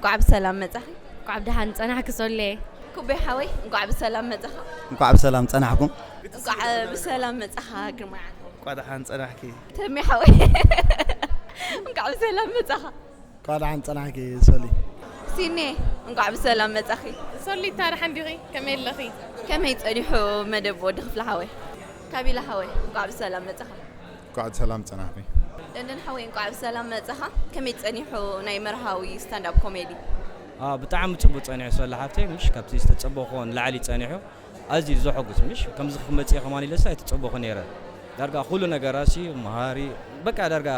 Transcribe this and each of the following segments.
እንኳዕ ብሰላም መጻኺ። እንኳዕ ብደሓን ጸናሕኪ ሶሌ። ኩቤ ሓወይ እንኳዕ ብሰላም መጻኻ። እንኳዕ ብሰላም ጸናሕኩም። እንኳዕ ብሰላም መጻኻ ግርማይ። እንኳዕ ደሓን ጸናሕኪ። ተሜ ሓወይ እንኳዕ ብሰላም መጻኻ። እንኳዕ ደሓን ጸናሕኪ ሶሊ። ሲኔ እንኳዕ ብሰላም መጻኺ። ሶሊታ ደሓን ዲኺ? ከመይ ኣለኺ? ከመይ ጸኒሑ መደብ ወዲ ክፍለ ሓወይ? ካቢላ ሓወይ እንኳዕ ብሰላም መጻኻ። እንኳዕ ሰላም ጸናሕኪ። ደንደን ሓወይ እንኳዕ ብሰላም መጻኻ። ከመይ ጸኒሑ ናይ መርሃዊ ስታንድ ኣፕ ኮሜዲ? አ ብጣዕሚ ጽቡቅ ጸኒሑ ሰለ ሓፍተይ ምሽ ካብቲ ዝተጸበኹዎ ንላዕሊ ጸኒሑ ኣዝዩ ዘሐጉስ ምሽ ከምዚ ክመጽእ ከማን ኢለስ ኣይተጸበኹ ነይረ ዳርጋ ኩሉ ነገራሲ መሃሪ በቃ ዳርጋ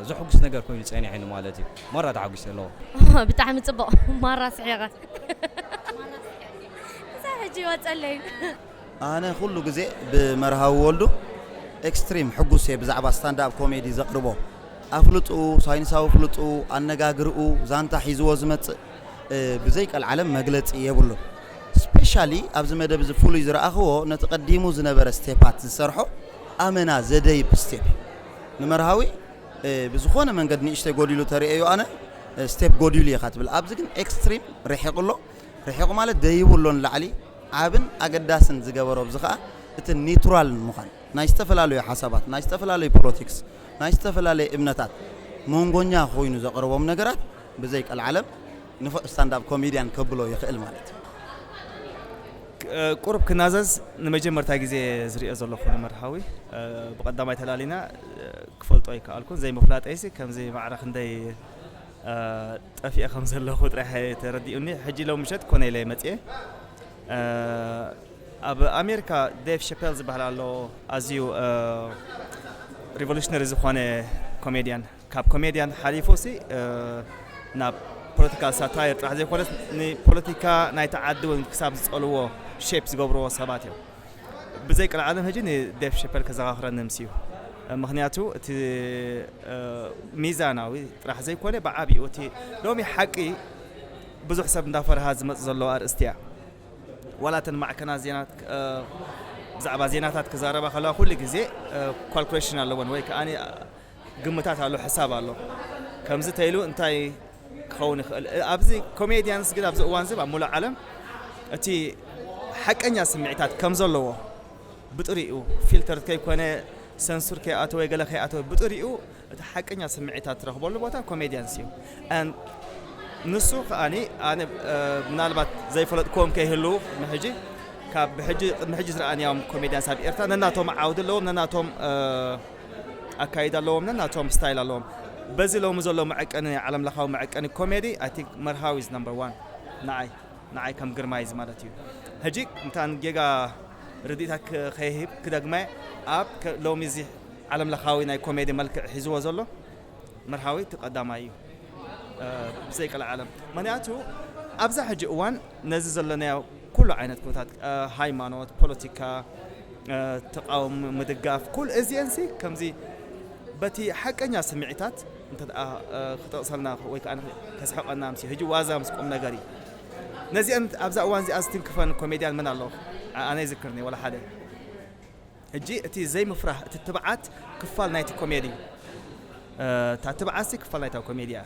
ዘሐጉስ ነገር ኮይኑ ጸኒሕኒ ማለት እዩ ማራ ተሓጒሰ ኣለኹ። ብጣዕሚ ጽቡቅ ማራ ስሒቐ እዛ ሕጂ ይወጸለይ። ኣነ ኩሉ ግዜ ብመርሃዊ ወልዱ ኤክስትሪም ሕጉስ እየ ብዛዕባ ስታንድ ኣፕ ኮሜዲ ዘቕርቦ ኣፍልጥኡ፣ ሳይንሳዊ ፍልጥኡ፣ ኣነጋግርኡ፣ ዛንታ ሒዝዎ ዝመጽእ ብዘይ ቀልዓለም መግለጺ የብሉን። ስፔሻሊ ኣብዚ መደብ እዚ ፍሉይ ዝረኣኽዎ ነቲ ቀዲሙ ዝነበረ ስቴፓት ዝሰርሖ ኣመና ዘደይብ ስቴፕ እዩ። ንመርሃዊ ብዝኾነ መንገዲ ንእሽተይ ጎዲሉ ተርእየዮ ኣነ ስቴፕ ጎዲሉ ኢኻ ትብል። ኣብዚ ግን ኤክስትሪም ርሒቑ ኣሎ። ርሒቑ ማለት ደይቡ ኣሎ ንላዕሊ ዓብን ኣገዳስን ዝገበሮ ኣብዚ ኸኣ እቲ ኒውትራል ምዃን ናይ ዝተፈላለዩ ሓሳባት ናይ ዝተፈላለዩ ፖለቲክስ ናይ ዝተፈላለየ እምነታት መንጎኛ ኮይኑ ዘቕርቦም ነገራት ብዘይ ቀልዓለም ንፉዕ ስታንዳፕ ኮሜድያን ከብሎ ይኽእል ማለት እዩ። ቁሩብ ክናዘዝ ንመጀመርታ ግዜ ዝሪኦ ዘለኹ ንመርሃዊ ብቐዳማይ ተላሊና ክፈልጦ ኣይከኣልኩን ዘይምፍላጠይሲ ከምዚ ማዕረ ክንደይ ጠፊአ ከም ዘለኹ ጥራሕ ተረዲኡኒ ሕጂ ሎም ምሸት ኮነ ኢለ መፅኤ ኣብ ኣሜሪካ ዴቭ ሸፔል ዝበሃል ኣሎ ኣዝዩ ሪቮሉሽነሪ ዝኾነ ኮሜድያን ካብ ኮሜድያን ሓሊፉ ሲ ናብ ፖለቲካል ሳታየር ጥራሕ ዘይኮነስ ንፖለቲካ ናይቲ ዓዲ እውን ክሳብ ዝፀልዎ ሼፕ ዝገብርዎ ሰባት እዮም ብዘይ ቀልዓለም ሕጂ ንዴቭ ሸፐል ከዘኻኽረኒ ምስ እዩ ምክንያቱ እቲ ሚዛናዊ ጥራሕ ዘይኮነ ብዓብኡ እቲ ሎሚ ሓቂ ብዙሕ ሰብ እንዳፈርሃ ዝመፅ ዘሎ ኣርእስቲ እያ ዋላ እተን ማዕከናት ዜናት ብዛዕባ ዜናታት ክዛረባ ከለዋ ኩሉ ግዜ ካልኩሌሽን ኣለወን ወይ ከዓ ግምታት ኣሎ ሕሳብ ኣሎ ከምዚ ተይሉ እንታይ ክኸውን ይኽእል ኣብዚ ኮሜድያንስ ግን ኣብዚ እዋን ዝብ ኣብ ሙሉእ ዓለም እቲ ሓቀኛ ስምዒታት ከም ዘለዎ ብጥሪኡ ፊልተር ከይኮነ ሰንሱር ከይኣተወ ገለ ከይኣተወ ብጥሪኡ እቲ ሓቀኛ ስምዒታት ትረኽበሉ ቦታ ኮሜድያንስ እዩ ንሱ ከኣኒ ኣነ ምናልባት ዘይፈለጥክዎም ከይህልዉ ንሕጂ ካብ ብሕጂ ቅድሚ ሕጂ ዝረኣንያዎም ኮሜድያንስ ኣብ ኤርትራ ነናቶም ዓውዲ ኣለዎም ነናቶም ኣካይዳ ኣለዎም ነናቶም ስታይል ኣለዎም በዚ ሎሚ ዘሎ መዐቀኒ ዓለም ለኻዊ መዐቀኒ ኮሜዲ ኣይ ቲንክ መርሃዊ is number one ንዓይ ንዓይ ከም ግርማይዝ ማለት እዩ ሕጂ እንታን ጌጋ ርድኢታት ከይህብ ክደግመ ኣብ ሎሚ እዚ ዓለም ለኻዊ ናይ ኮሜዲ መልክዕ ሒዝዎ ዘሎ መርሃዊ እቲ ቀዳማይ እዩ ብዘይ ቀልዓለም ምክንያቱ ኣብዛ ሕጂ እዋን ነዚ ዘለናዮ ኩሉ ዓይነት ኩነታት ሃይማኖት ፖለቲካ ተቃውሞ ምድጋፍ ኩሉ እዚአንሲ ከምዚ በቲ ሓቀኛ ስምዒታት እንተ ክጠቕሰልና ወይ ከዓ ከስሕቀና ምስ ሕጂ ዋዛ ምስ ቁም ነገር እዩ ነዚአን ኣብዛ እዋን እዚኣ ዝትንክፈን ኮሜድያን መን ኣሎ ኣነ ይዝክርኒ ወላ ሓደ ሕጂ እቲ ዘይምፍራህ እቲ ትብዓት ክፋል ናይቲ ኮሜዲ እዩ እታ ትብዓትሲ ክፋል ናይታ ኮሜዲ እያ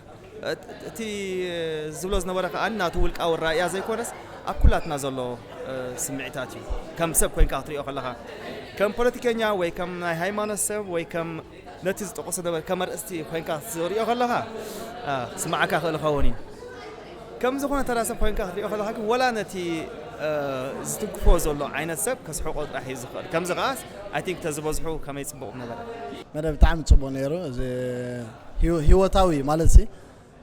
እቲ ዝብሎ ዝነበረ ከዓ ናቱ ውልቃዊ ራእያ ዘይኮነስ ኣብ ኩላትና ዘሎ ስምዒታት እዩ ከም ሰብ ኮይንካ ክትሪኦ ከለካ ከም ፖለቲከኛ ወይ ከም ናይ ሃይማኖት ሰብ ወይ ከም ነቲ ዝጠቀሶ ነበረ ከም ኣርእስቲ ኮይንካ ክትሪኦ ከለካ ስማዓካ ክእል ኸውን እዩ ከም ዝኾነ ተራ ሰብ ኮይንካ ክትሪኦ ከለካ ግን ወላ ነቲ ዝትንክፎ ዘሎ ዓይነት ሰብ ከስሕቆ ጥራሕ እዩ ዝኽእል ከምዚ ከዓስ ኣይ ቲንክ ተዝበዝሑ ከመይ ፅቡቅ ነበረ መደብ ብጣዕሚ ፅቡቅ ነይሩ እዚ ህይወታዊ ማለት ሲ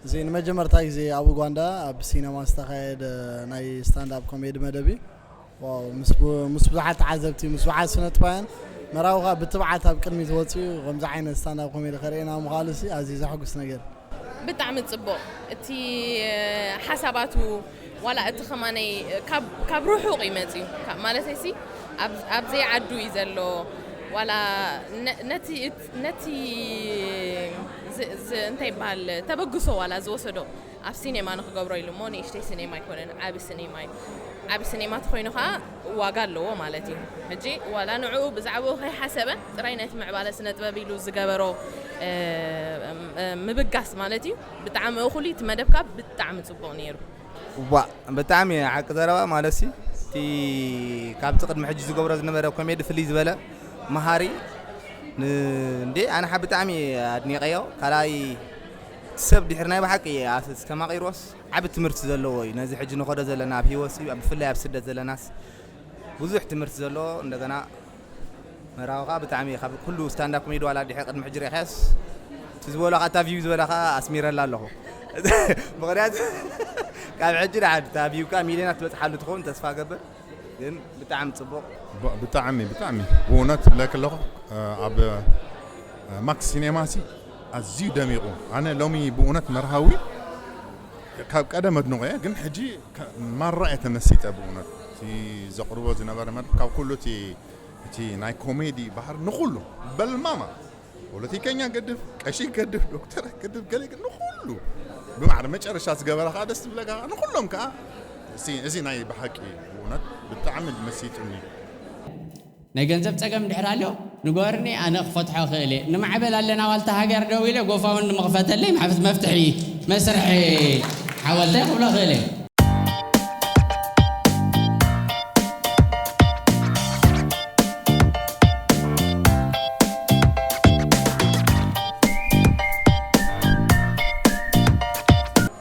እዚ ንመጀመርታ ግዜ ኣብ ኡጋንዳ ኣብ ሲነማ ዝተኻየደ ናይ ስታንድ ኣፕ ኮሜዲ መደብ እዩ ዋው ምስ ቡ- ምስ ብዙሓት ተዓዘብቲ ምስ ብዙሓት ስነጥባያን መራዊ ከዓ ብትብዓት ኣብ ቅድሚት ወፂኡ ከምዚ ዓይነት ስታንድ ኣፕ ኮሜዲ ከርእየና ምዃሉ ሲ ኣዝዩ ዘሐጉስ ነገር እዩ። ብጣዕሚ ፅቡቕ እቲ ሓሳባቱ ዋላ እቲ ከማነይ ካብ ካብ ርሑቕ እዩ መፅዩ ማለተይሲ ኣብ ዘይዓዱ እዩ ዘሎ ዋላ ነቲ ነቲ እንታይ ይበሃል ተበግሶ ዋላ ዝወሰዶ ኣብ ሲኔማ ንክገብሮ ኢሉ እሞ ንእሽተይ ሲኔማ ኣይኮነን፣ ዓቢ ሲኔማ እዩ። ዓቢ ሲኔማ ተኮይኑ ከዓ ዋጋ ኣለዎ ማለት እዩ። ሕጂ ዋላ ንዕኡ ብዛዕባኡ ከይሓሰበ ጥራይ ነቲ ምዕባለ ስነ ጥበብ ኢሉ ዝገበሮ እ፣ እ፣ ምብጋስ ማለት እዩ። ብጣዕሚ እኹል እዩ። እቲ መደብካ ብጣዕሚ ጽቡቕ ነይሩ። ዋ፣ ብጣዕሚ ሓቂ ዘረባ ማለት ሲ፣ እቲ ካብቲ ቅድሚ ሕጂ ዝገብሮ ዝነበረ ኮሜዲ ፍልይ ዝበለ መሃሪ ን-፣ እንዴ ኣነ ሓ ብጣዕሚ ኣድኒቀዮ። ካልኣይ ሰብ ድሕሪ ናይ ብሓቂ ኣስተማቂርዎስ ዓቢ ትምህርቲ ዘለዎ እዩ። ነዚ ሕጂ ንኸዶ ዘለና ኣብ ህይወት ሲ፣ ብፍላይ ኣብ ስደት ዘለናስ ብዙሕ ትምህርቲ ዘለዎ። እንደገና መርሃዊ ከዓ ብጣዕሚ ካብ ኩሉ ስታንዳፕ ኮሜዲ ዋላ ድሕሪ ቅድሚ ሕጂ ርኢኻስ እቲ ዝበሎ ከዓ እታ ቪው ዝበላ ከዓ ኣስሚረላ ኣለኹ። ምኽንያቱ ካብ ሕጂ ንዓዲ እታ ቪው ከዓ ሚልዮናት ትበፅሓሉ ትኸውን ተስፋ ገብር። ግን ብጣዕሚ ፅቡቕ። ብ-፣ ብጣዕሚ፣ ብጣዕሚ ብእውነት እብለክ ኣለኹ፣ እ፣ ኣብ፣ እ፣ ማክስ ሲኔማ ሲ ኣዝዩ ደሚቑ። ኣነ ሎሚ ብእውነት መርሃዊ ካብ ቀደም ኣድንቖ እየ፣ ግን ሕጂ ከ-፣ ማራ እየ ተመሲጠ ብእውነት። እቲ ዘቕርቦ ዝነበረ መድረኽ ካብ ኩሉ እቲ፣ እቲ ናይ ኮሜዲ ባህሪ ንኹሉ በልማማ ፖለቲከኛ ገድፍ፣ ቀሺ ገድፍ፣ ዶክተር ገድፍ፣ ገለ ግን ንኹሉ ብማዕረ መጨረሻ ዝገበረ ከዓ ደስ ዝብለካ ከዓ ንኹሎም ከዓ እዚ፣ እዚ ናይ ብሓቂ እውነት ብጣዕሚ መሲጡኒ። ናይ ገንዘብ ጸገም እንድሕር ኣሎ ንገርኒ፣ ኣነ ክፈትሖ ክእል እየ። ንማዕበል ኣለና ዋልታ ሃገር ደው ኢለ ጎፋውን ንምኽፈተለይ ማዕፈት መፍትሒ መስርሒ ሓወልተይ ክብሎ ክእል እየ።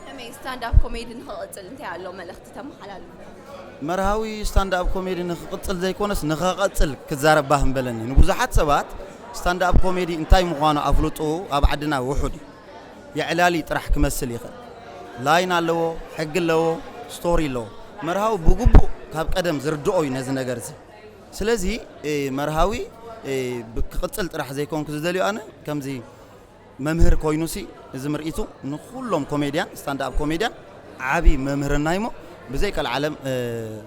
ከመይ ስታንዳፕ ኮሜዲ ንኽቕጽል እንታይ ኣሎ መልእኽቲ ተመሓላልፉ? መርሃዊ ስታንዳፕ ኮሜዲ ንኽቕጽል ዘይኮነስ ንኸቐጽል ክዛረብ ባህ ምበለኒ። ንብዙሓት ሰባት ስታንዳፕ ኮሜዲ እንታይ ምዃኑ ኣፍልጥኡ ኣብ ዓድና ውሑድ እዩ። የዕላሊ ጥራሕ ክመስል ይኽእል። ላይን ኣለዎ፣ ሕጊ ኣለዎ፣ ስቶሪ ኣለዎ። መርሃዊ ብግቡእ ካብ ቀደም ዝርድኦ እዩ ነዚ ነገር እዚ። ስለዚ፣ እ፣ መርሃዊ፣ እ፣ ብ-፣ ክቕጽል ጥራሕ ዘይኮንኩ ዝደልዮ ኣነ ከምዚ መምህር ኮይኑሲ እዚ ምርኢቱ ንኹሎም ኮሜድያን፣ ስታንዳፕ ኮሜድያን ዓቢ መምህርና እዩሞ ብዘይ ቀልዓለም፣ እ፣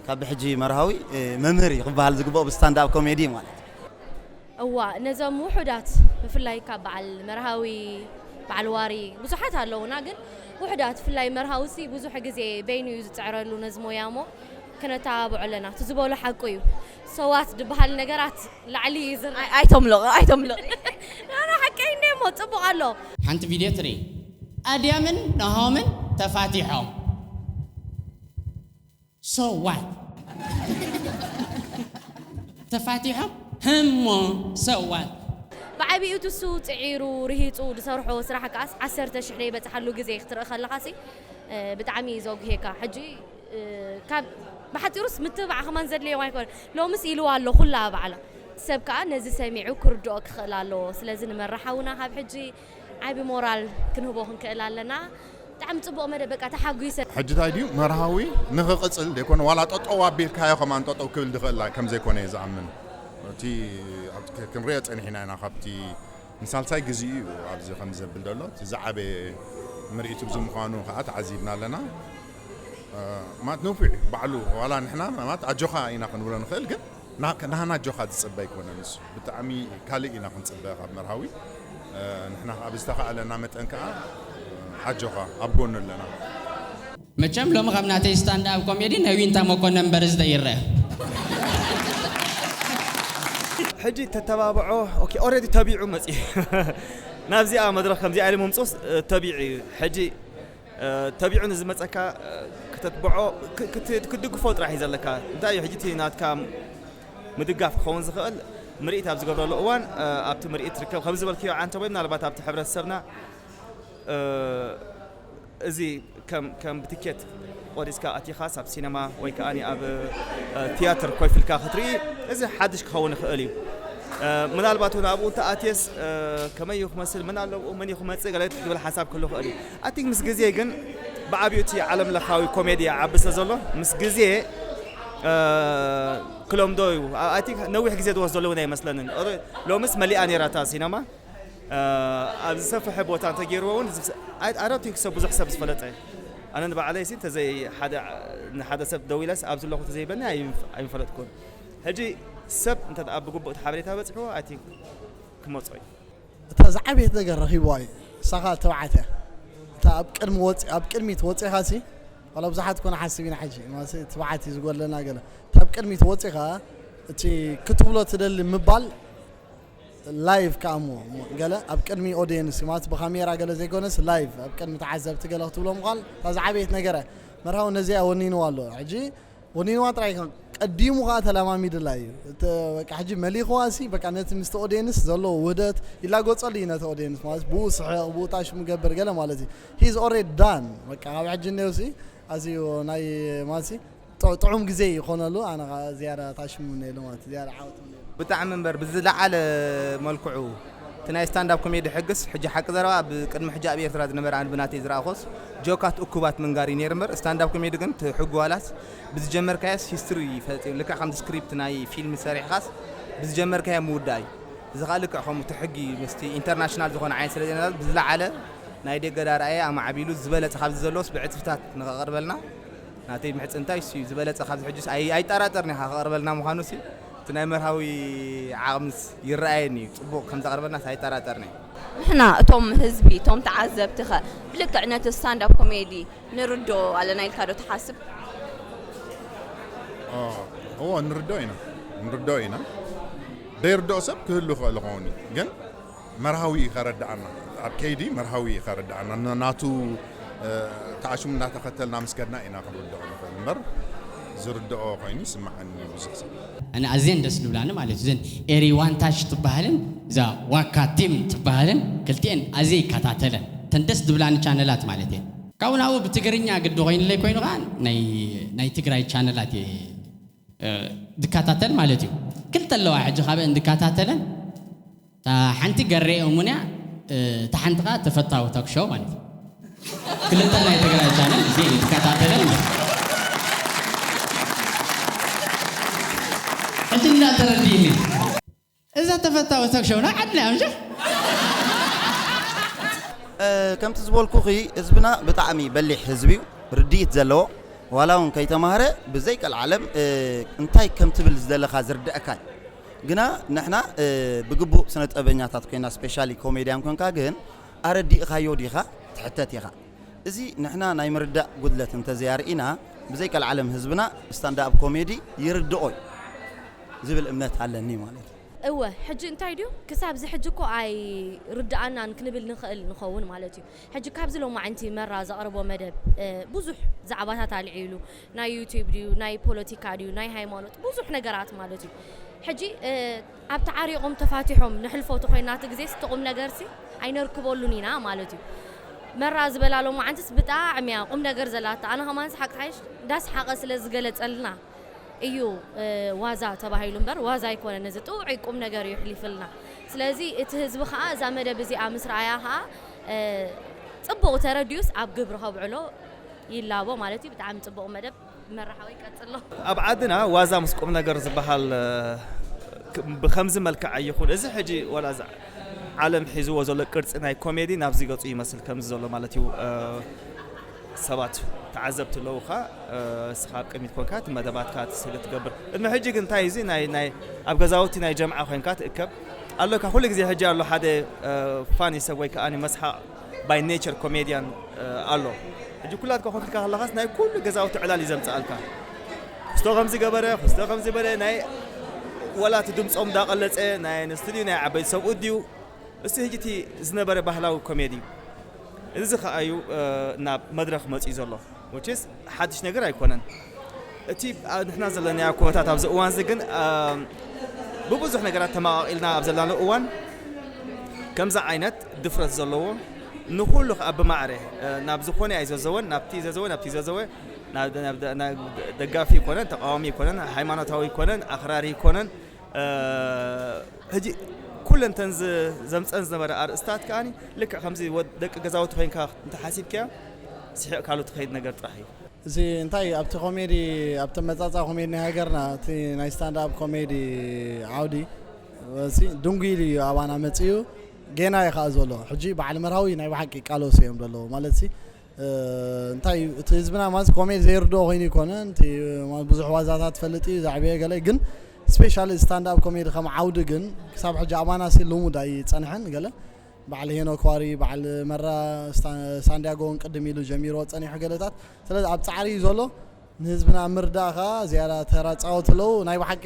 ካብ ብሕጂ መርሃዊ፣ እ፣ መምህር እዩ ክበሃል ዝግብኦ ብስታንዳፕ ኮሜዲ ማለት እዩ። እዋ፣ ነዞም ውሑዳት ብፍላይ ካብ በዓል መርሃዊ፣ በዓል ዋሪ ብዙሓት ኣለዉና፣ ግን ውሑዳት ብፍላይ መርሃዊ ሲ ብዙሕ ግዜ በይኑ እዩ ዝጽዕረሉ ነዚ ሞያ እሞ ክነተባብዖ ኣለና። እቲ ዝበሎ ሓቁ እዩ። ሰዋት ዝበሃል ነገራት ላዕሊ እዩ ዝረአ። ኣይ-፣ ኣይተምልቕ፣ ኣይተምልቕ። ኖ፣ ኖ፣ ሓቀይ እንደ እሞ ጽቡቕ ኣሎ። ሓንቲ ቪድዮ ትርኢ። ኣድያምን ናሆምን ተፋቲሖም። So what? ተፋቲሖም ህሞ so what? ብዓቢኡ ትሱ ጽዒሩ፣ ርሂጹ ዝሰርሖ ስራሕ ከኣስ ዓሰርተ ሽሕ ዘይበጽሓሉ ግዜ ክትርኢ ከለኻ ሲ፣ እ፣ ብጣዕሚ እዩ ዘጉሄካ። ሕጂ፣ እ፣ ካብ ብሓጺሩስ ምትብባዕ ከማን ዘድልዮም ኣይኮነን። ሎምስ ኢልዋ ኣሎ ኩላ ባዕላ። ሰብ ከኣ ነዚ ሰሚዑ ክርድኦ ክኽእል ኣለዎ። ስለዚ ንመራሓውና ካብ ሕጂ ዓቢ ሞራል ክንህቦ ክንክእል ኣለና። ብጣዕሚ ጽቡቕ መደብ፣ በቃ ተሓጒሰ። ሕጂ እንታይ ድዩ መርሃዊ ንኽቕጽል ዘይኮነ፣ ዋላ ጠጠው ኣቢልካዮ ከማን ጠጠው ክብል ዝኽእል ከም ዘይኮነ እየ ዝኣምን። እቲ ኣብቲ ክ-፣ ክንሪኦ ጸኒሕና ኢና። ካብቲ ንሳልሳይ ግዜኡ እዩ ኣብዚ ከም ዘብል ዘሎ። እቲ ዝዓበየ ምርኢት ኣብዚ ምዃኑ ከዓ ተዓዚብና ኣለና። እ፣ ማለት ንፉዕ ባዕሉ ዋላ ንሕና ማለት ኣጆኻ ኢና ክንብሎ ንኽእል፣ ግን ና-፣ ናህና ኣጆኻ ዝጽበ ኣይኮነን። ንሱ ብጣዕሚ ካልእ ኢና ክንጽበ ካብ መርሃዊ። እ፣ ንሕና ኣብ ዝተኻእለና መጠን ከዓ፣ እ፣ ኣጆኻ ኣብ ጎኑ ኣለና። መቸም ሎሚ ካብ ናተይ ስታንድ ኣፕ ኮሜዲ ናይ ዊንታ መኮነን በርዝደ ይረአ። ሕጂ ተተባብዖ፣ ኦኬ፣ ኦልሬዲ ተቢዑ መጺኡ። ናብዚኣ መድረኽ ከምዚኣ ኢሉ ምምጽኡስ፣ እ፣ ተቢዑ እዩ። ሕጂ፣ እ፣ ተቢዑ ንዝመጸካ፣ እ፣ ከተትብዖ፣ ክ-፣ ክት-፣ ክትድግፎ ጥራሕ እዩ ዘለካ። እንታይ እዩ ሕጂ እቲ ናትካ ምድጋፍ ክኸውን ዝኽእል? ምርኢት ኣብ ዝገብረሉ እዋን፣ እ፣ ኣብቲ ምርኢት ትርከብ። ከም ዝበልክዮ ዓንተ ወይ ምናልባት ኣብቲ ሕብረተሰብና፣ እ፣ እዚ ከም፣ ከም ብትኬት ቆሪጽካ ኣቲኻስ ኣብ ሲነማ ወይ ከኣ ኣብ፣ እ፣ ትያትር ኮፍ ኢልካ ክትርኢ፣ እዚ ሓድሽ ክኸውን ይኽእል እዩ። እ፣ ምናልባት እውን ኣብኡ እንተኣትየስ፣ እ፣ ከመይ እዩ ክመስል፣ መን ኣለብኡ፣ መን እዩ ክመጽእ፣ ገለ ዝብል ሓሳብ ክህሉ ይኽእል እዩ። ኣይ ቲንክ ምስ ግዜ ግን ብዓብዩ እቲ ዓለም ለኻዊ ኮሜዲ ይዓቢ ስለ ዘሎ፣ ምስ ግዜ፣ እ፣ ክለምዶ እዩ። ኣይ ቲንክ ነዊሕ ግዜ ዝወስደሉ እውን ኣይመስለንን። ኦረ-፣ ሎምስ መሊኣ ነይራ እታ ሲነማ። እ፣ ኣብ ዝሰፍሐ ቦታ እንተገይርዎ እውን ዝስ-፣ ኣይ፣ ኣይ ዶንት ቲንክ ሶ ብዙሕ ሰብ ዝፈለጠ። ኣነ ንባዕለይ ሲ እንተዘይ ሓደ፣ ንሓደ ሰብ ደዊለስ ኣብዚ ኣለኹ እንተዘይበኒ ኣይምፍ-፣ ኣይምፈለጥኩን። ሕጂ ሰብ እንተ ደኣ ብግቡእ እቲ ሓበሬታ በጺሕዎ፣ ኣይ ቲንክ ክመጾ እዩ። እታ ዝዓበየት ነገር ረኺብዋ እዩ። ንሳኻ ተባዕተ። እታ ኣብ ቅድሚ ወፂ ኣብ ቅድሚት ወፂኻ ሲ ዋላ ብዙሓት ኮነ ሓስብ ኢና ሕጂ ማለት ትብዓት እዩ ዝጎለና ገለ እታ ኣብ ቅድሚት ወፂኻ እቲ ክትብሎ ትደሊ ምባል ላይቭ ከኣ እሞ ገለ ኣብ ቅድሚ ኦዲየንስ ማለት ብካሜራ ገለ ዘይኮነስ ላይቭ ኣብ ቅድሚ ተዓዘብቲ ገለ ክትብሎ ምዃል እታ ዝዓበየት ነገረ መርሃዊ ነዚኣ ወኒንዋ ኣሎ ሕጂ ወኒንዋ ጥራይ ይኮን ቀዲሙ ከዓ ተለማሚድላ እዩ በቃ ሕጂ መሊኽዋ ሲ በቃ ነቲ ምስቲ ኦዲየንስ ዘለዎ ውህደት ይላጎፀሉ እዩ ነቲ ኦዲየንስ ማለት ብኡ ስሕቕ ብኡ ታሽሙ ገብር ገለ ማለት እዩ he's already done በቃ ካብ ሕጂ እኒኦ ሲ ኣዝዩ ናይ ማለት ጥዑም ግዜ ይኾነሉ ኣነ ዝያዳ ታሽሙ ነሉ ማለት ዝያዳ ዓወት ብጣዕሚ እምበር ብዝለዓለ መልክዑ እቲ ናይ ስታንዳፕ ኮሜዲ ሕግስ ሕጂ ሓቂ ዘረባ ኣብ ቅድሚ ሕጂ ኣብ ኤርትራ ዝነበረ ኣንብናተይ ዝረኣኾስ ጆካት እኩባት ምንጋር እዩ ነይሩ እምበር ስታንዳፕ ኮሜዲ ግን እቲ ሕጉ ዋላስ ብዝጀመርካዮስ ሂስትሪ ይፈልጥ እዩ ልክዕ ከምቲ ስክሪፕት ናይ ፊልም ሰሪሕኻስ ብዝጀመርካዮ ምውዳእ እዩ እዚ ከዓ ልክዕ ከምኡ እቲ ሕጊ ምስቲ ኢንተርናሽናል ዝኾነ ዓይነት ስለ ዝነበረ ብዝለዓለ ናይ ደገ ዳርኣየ ኣማዕቢሉ ዝበለፀ ካብዚ ዘለዎስ ብዕፅፍታት ንኸቐርበልና ናተይ ምሕፅንታይ እሱ እዩ ዝበለፀ ካብዚ ሕጅስ ኣይጠራጠርን ኢኻ ክቐርበልና ምዃኑ ሲ እቲ ናይ መርሃዊ ዓቕምስ ይረኣየኒ እዩ ፅቡቕ ከም ዘቕርበልናስ ኣይጠራጠርን እየ ንሕና እቶም ህዝቢ እቶም ተዓዘብቲ ኸ ብልክዕ ነቲ ስታንድ ኣፕ ኮሜዲ ንርዶ ኣለና ኢልካ ዶ ትሓስብ እዎ ንርዶ ኢና ንርዶ ኢና ደይርድኦ ሰብ ክህሉ ይኽእል ይኸውን ግን መርሃዊ እዩ ከረድኣና ኣብ ከይዲ መርሃዊ እዩ ከረድኣና ናቱ ተኣሽሙ እናተኸተልና ምስ ከድና ኢና ክንርድኦ ንኽእል እምበር ዝርድኦ ኮይኑ ይስምዓኒ ብዙሕ ሰብ ኣነ ኣዝየን ደስ ዝብላኒ ማለት እዩ ዘን ኤሪ ዋን ታች ትበሃልን እዛ ዋካ ቲም ትበሃልን ክልቲኤን ኣዝየ ይከታተለን ተን ደስ ዝብላኒ ቻነላት ማለት እየን ካብኡ ናብኡ ብትግርኛ ግዲ ኮይኑለይ ኮይኑ ከዓ ናይ ትግራይ ቻነላት እየ ዝከታተል ማለት እዩ ክልተ ኣለዋ ሕጂ ካበ እንድከታተለን እታ ሓንቲ ገሬ እሙንያ እታ ሓንቲ ከዓ ተፈታዊ ቶክሾው ማለት እዩ ክልተ ናይ ትግራይ ቻነል እዚ እዩ ዝከታተለን ማለት ሕጂ እንዳተረድእኒ እዛ ተፈታዊ ቶክሾው ናይ ዓድና እዮም ከምቲ ዝበልኩኺ ህዝብና ብጣዕሚ በሊሕ ህዝቢ እዩ ርድኢት ዘለዎ ዋላ እውን ከይተማህረ ብዘይ ቀልዓለም እንታይ ከም ትብል ዝደለኻ ዝርድአካ እዩ ግና ንሕና ብግቡእ ስነ ጥበበኛታት ኮይና ስፔሻሊ ኮሜድያን ኮንካ ግን ኣረዲእኻዮ ዲኻ ትሕተት ኢኻ እዚ ንሕና ናይ ምርዳእ ጉድለት እንተዘያርኢና ብዘይ ቀልዓለም ህዝብና ስታንድ ኣፕ ኮሜዲ ይርድኦ እዩ ዝብል እምነት ኣለኒ ማለት እዩ እወ ሕጂ እንታይ ድዩ ክሳብ እዚ ሕጂ እኮ ኣይርድኣናን ክንብል ንኽእል ንኸውን ማለት እዩ ሕጂ ካብዚ ሎማዕንቲ መራ ዘቕርቦ መደብ ብዙሕ ዛዕባታት ኣልዒሉ ናይ ዩቲብ ድዩ ናይ ፖለቲካ ድዩ ናይ ሃይማኖት ብዙሕ ነገራት ማለት እዩ ሕጂ ኣብቲ ዓሪቖም ተፋቲሖም ንሕልፎ ተኾይና እቲ ግዜስ እቲ ቁም ነገርሲ ኣይነርክበሉን ኢና ማለት እዩ መራ ዝበላ ሎማዓንትስ ብጣዕሚ እያ ቁም ነገር ዘላታ ኣነ ከማንስ ሓቂ ሓይሽ እንዳስሓቐ ስለ ዝገለፀልና እዩ ዋዛ ተባሂሉ እምበር ዋዛ ኣይኮነን እዚ ጥዑይ ቁም ነገር እዩ ኣሕሊፍልና ስለዚ እቲ ህዝቢ ከዓ እዛ መደብ እዚኣ ምስ ረኣያ ከዓ ፅቡቕ ተረዲኡስ ኣብ ግብሪ ከብዕሎ ይላቦ ማለት እዩ ብጣዕሚ ፅቡቕ መደብ መራሓወይ ቀፅሎ ኣብ ዓድና ዋዛ ምስ ቁም ነገር ዝበሃል ብከምዚ መልክዕ ኣይኹን እዚ ሕጂ ወላ ዓለም ሒዝዎ ዘሎ ቅርፂ ናይ ኮሜዲ ናብዚ ገፁ ይመስል ከምዚ ዘሎ ማለት እዩ ሰባት ተዓዘብቲ ኣለውኻ እስኻ ኣብ ቅድሚት ኮንካ እቲ መደባትካ እቲ ስእሊ ትገብር ቅድሚ ሕጂ ግን እንታይ እዚ ናይ ናይ ኣብ ገዛውቲ ናይ ጀምዓ ኮንካ ትእከብ ኣሎካ ኩሉ ግዜ ሕጂ ኣሎ ሓደ ፋኒ ሰብ ወይ ከዓ መስሓቕ by nature comedian ኣሎ ሕጂ ኩላትካ ኮፍ ኢልካ ከለኻስ ናይ ኩሉ ገዛውቲ ዕላል እዩ ዘምፅኣልካ ክስቶ ከምዚ ገበረ ክስቶ ከምዚ በለ ናይ ወላ እቲ ድምፆም እንዳቐለፀ ናይ ኣንስቲ ድዩ ናይ ዓበይቲ ሰብኡት ድዩ እስቲ ሕጂ እቲ ዝነበረ ባህላዊ ኮሜዲ እዚ ከዓ እዩ ናብ መድረኽ መፂኡ ዘሎ which is ሓድሽ ነገር ኣይኮነን እቲ ንሕና ዘለናዮ ኩነታት ኣብዚ እዋን እዚ ግን ብብዙሕ ነገራት ተመቓቒልና ኣብ ዘለናሉ እዋን ከምዚ ዓይነት ድፍረት ዘለዎ ንኩሉ ከዓ ብማዕረ ናብ ዝኾነ ኣይዘዘወን ናብቲ ዘዘወ ናብቲ ዘዘወ ደጋፊ ይኮነን ተቃዋሚ ይኮነን ሃይማኖታዊ ይኮነን ኣክራሪ ይኮነን ሕጂ ኩለን ተን ዘምፀን ዝነበረ ኣርእስታት ከዓ ልክዕ ከምዚ ደቂ ገዛውቲ ኮይንካ እንተሓሲብካዮ ስሒቕካሉ ትኸይድ ነገር ጥራሕ እዩ እዚ እንታይ ኣብቲ ኮሜዲ ኣብቲ መፃፃ ኮሜዲ ናይ ሃገርና እቲ ናይ ስታንድ ኣፕ ኮሜዲ ዓውዲ ድንጉ ኢሉ እዩ ኣባና መፅኡ ጌና እዩ ከዓ ዘሎ ሕጂ በዓል መርሃዊ ናይ ብሓቂ ቃለሱ እዮም ዘለዉ ማለት ሲ እንታይ እዩ እቲ ህዝብና ማለት ኮሜዲ ዘይርድኦ ኮይኑ ይኮነ ብዙሕ ዋዛታት ትፈልጥ እዩ ዛዕበየ ገለ ግን ስፔሻሊ ስታንድ ኣፕ ኮሜዲ ከም ዓውዲ ግን ክሳብ ሕጂ ኣባና ሲ ልሙድ ኣይፀንሐን ገለ በዓል ሄኖክ ዋሪ፣ በዓል መራ ሳንዲያጎ እውን ቅድም ኢሉ ጀሚርዎ ጸኒሑ ገለታት። ስለዚ ኣብ ጻዕሪ እዩ ዘሎ። ንህዝብና ምርዳእ ከኣ ዝያዳ ተራ ጻወቱ ኣለዉ። ናይ ብሓቂ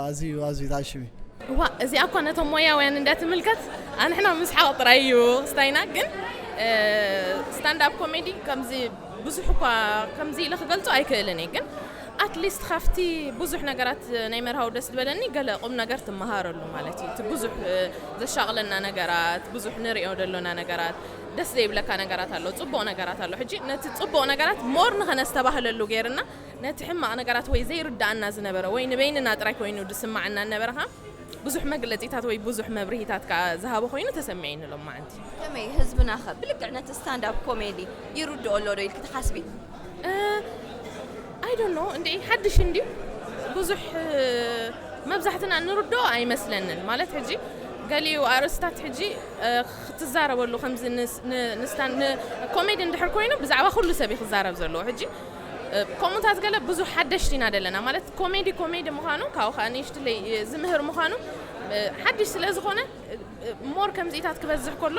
ኣዝዩ ኣዝዩ ታሽሚ። እዋ እዚኣ እኳ ነቶም ሞያውያን እንዳትምልከት ኣንሕና ምስሓቕ ጥራይ እዩ ክስታይና። ግን ስታንድ ኣፕ ኮሜዲ ከምዚ ብዙሕ እኳ ከምዚ ኢለ ክገልጾ ኣይክእልን እየ። ግን ኣትሊስት ካብቲ ብዙሕ ነገራት ናይ መርሃዊ ደስ ዝበለኒ ገለ ቁም ነገር ትመሃረሉ ማለት እዩ። እቲ ብዙሕ ዘሻቕለና ነገራት፣ ብዙሕ ንሪኦ ዘሎና ነገራት፣ ደስ ዘይብለካ ነገራት ኣሎ፣ ጽቡቕ ነገራት ኣሎ። ሕጂ ነቲ ጽቡቕ ነገራት ሞር ንኸነስተባህለሉ ገይርና ነቲ ሕማቕ ነገራት ወይ ዘይርዳኣና ዝነበረ ወይ ንበይንና ጥራይ ኮይኑ ዝስማዓና ነበረ ከኣ ብዙሕ መግለጺታት ወይ ብዙሕ መብርሂታት ከኣ ዝሃበ ኮይኑ ተሰሚዒኒ ሎማዓንቲ። ከመይ ህዝብና ከ ብልክዕ ነቲ ስታንድ ኣፕ ኮሜዲ ይርድኦ ኣሎ ዶ ኢልኪ ትሓስቢ? I don't know እንዲ ሓድሽ እንዲ ብዙሕ መብዛሕትና ንርድኦ ኣይመስለንን። ማለት ሕጂ ገሊኡ ኣርእስታት ሕጂ ክትዛረበሉ ከምዚ ንስታን ኮሜዲ እንድሕር ኮይኑ ብዛዕባ ኩሉ ሰብ እዩ ክዛረብ ዘለዎ። ሕጂ ከምኡታት ገለ ብዙሕ ሓደሽቲ ኢና ዘለና። ማለት ኮሜዲ ኮሜዲ ምዃኑ ካብኡ ከዓ ንእሽትለይ ዝምህር ምዃኑ ሓድሽ ስለ ዝኾነ ሞር ከምዚታት ክበዝሕ ከሎ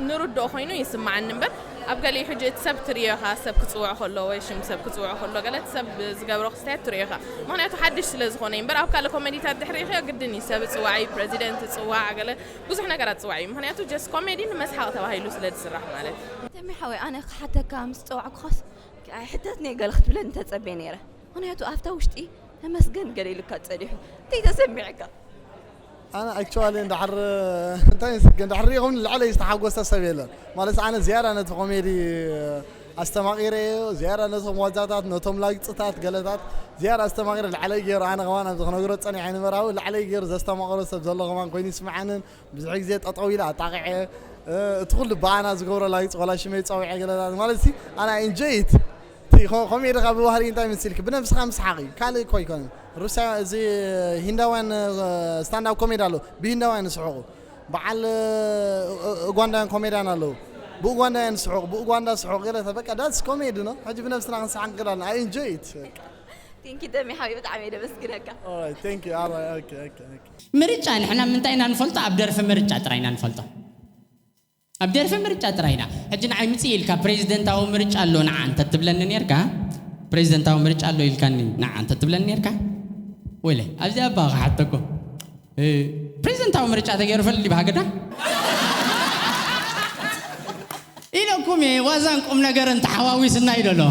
ንርድኦ ኮይኑ ይስማዓኒ እምበር ኣብ ገሊኡ ሕጂ እቲ ሰብ ትርእዮ ኢኻ፣ ሰብ ክጽውዕ ከሎ ወይ ሽም ሰብ ክጽውዕ ከሎ ገለ እቲ ሰብ ዝገብሮ ክስተያት ትርእዮ ኢኻ። ምኽንያቱ ሓድሽ ስለ ዝኾነ እዩ እምበር ኣብ ካልእ ኮሜዲታት ድሕሪ ኢኽዮ ግድን እዩ ሰብ ይጽዋዕ እዩ፣ ፕረዚደንት ይጽዋዕ፣ ገለ ብዙሕ ነገራት ይጽዋዕ እዩ። ምኽንያቱ ጀስት ኮሜዲ ንመስሓቕ ተባሂሉ ስለ ዝስራሕ ማለት እዩ። ተሜ ሓወይ ኣነ ክሓተካ ምስ ጸዋዕኩኻስ ኣይሕተትን'የ ገለ ክትብለኒ ተጸብየ ነይረ። ምኽንያቱ ኣብታ ውሽጢ ተመስገን ገለ ኢሉካ ጸኒሑ። እንታይ ተሰሚዕካ? ኣነ ኣክቹዋሊ እንድሕር እንታይ ምስግን እንድሕር ሪኢኹም ልዕለይ ዝተሓጎሰ ሰብ የለን። ማለት ኣነ ዝያዳ ነቲ ኮሜዲ ኣስተማቒረዮ፣ ዝያዳ ነቶም ዋዛታት፣ ነቶም ላግፅታት፣ ገለታት ዝያዳ ኣስተማቒረ ልዕለይ ገይሩ ኣነ ከማን ኣብዚ ክነግሮ ፀኒሐ ንበራዊ ልዕለይ ገይሩ ዘስተማቕሮ ሰብ ዘሎ ከማን ኮይኑ ይስምዓንን ብዙሕ ግዜ ጠጠው ኢለ ኣጣቂዐ እቲ ኩሉ ብኣና ዝገብሮ ላግፂ ቆላሽመይ ፀዊዐ ገለታት ማለት ሲ ኣነ ኢንጆይት እቲ ኮሜዲ ካብ ብባህሪ እንታይ መሲልክ ብነብስኻ ምስሓቕ እዩ ካልእ እኮ ኣይኮነን። ሩስያ እዚ ሂንዳውያን ስታንዳፕ ኮሜዲ ኣሎ ብሂንዳውያን ዝስሕቑ በዓል ኡጋንዳውያን ኮሜድያን ኣለዉ ብኡጋንዳውያን ዝስሕቑ ብኡጋንዳ ዝስሕቑ ገለ በቃ ዳትስ ኮሜዲ ነው። ሕጂ ብነብስና ክንስሓቕ ንክእል ኣለና። I enjoy it። ቴንኪ ደሚ ሓቢ ብጣዕሚ እየ ደመስግነካ። Alright, thank you. Alright, okay, okay, okay. ምርጫ ንሕና ምንታይ ኢና ንፈልጦ? ኣብ ደርፊ ምርጫ ጥራይ ኢና ንፈልጦ። ኣብ ደርፊ ምርጫ ጥራይ ኢና። ሕጂ ንዓይ ምጽእ ኢልካ ፕሬዚደንታዊ ምርጫ ኣሎ ንዓ እንተ ትብለኒ ኔርካ፣ ፕሬዚደንታዊ ምርጫ ኣሎ ኢልካኒ ንዓ እንተ ትብለኒ ኔርካ፣ ወይለ ኣብዚ ኣባ ክሓተኩም እ፣ ፕሬዚደንታዊ ምርጫ ተገይሩ ፈልጥ ይብሃገዳ ኢለኩም እየ። ዋዛን ቁም ነገርን ተሓዋዊስና እዩ ዘሎ።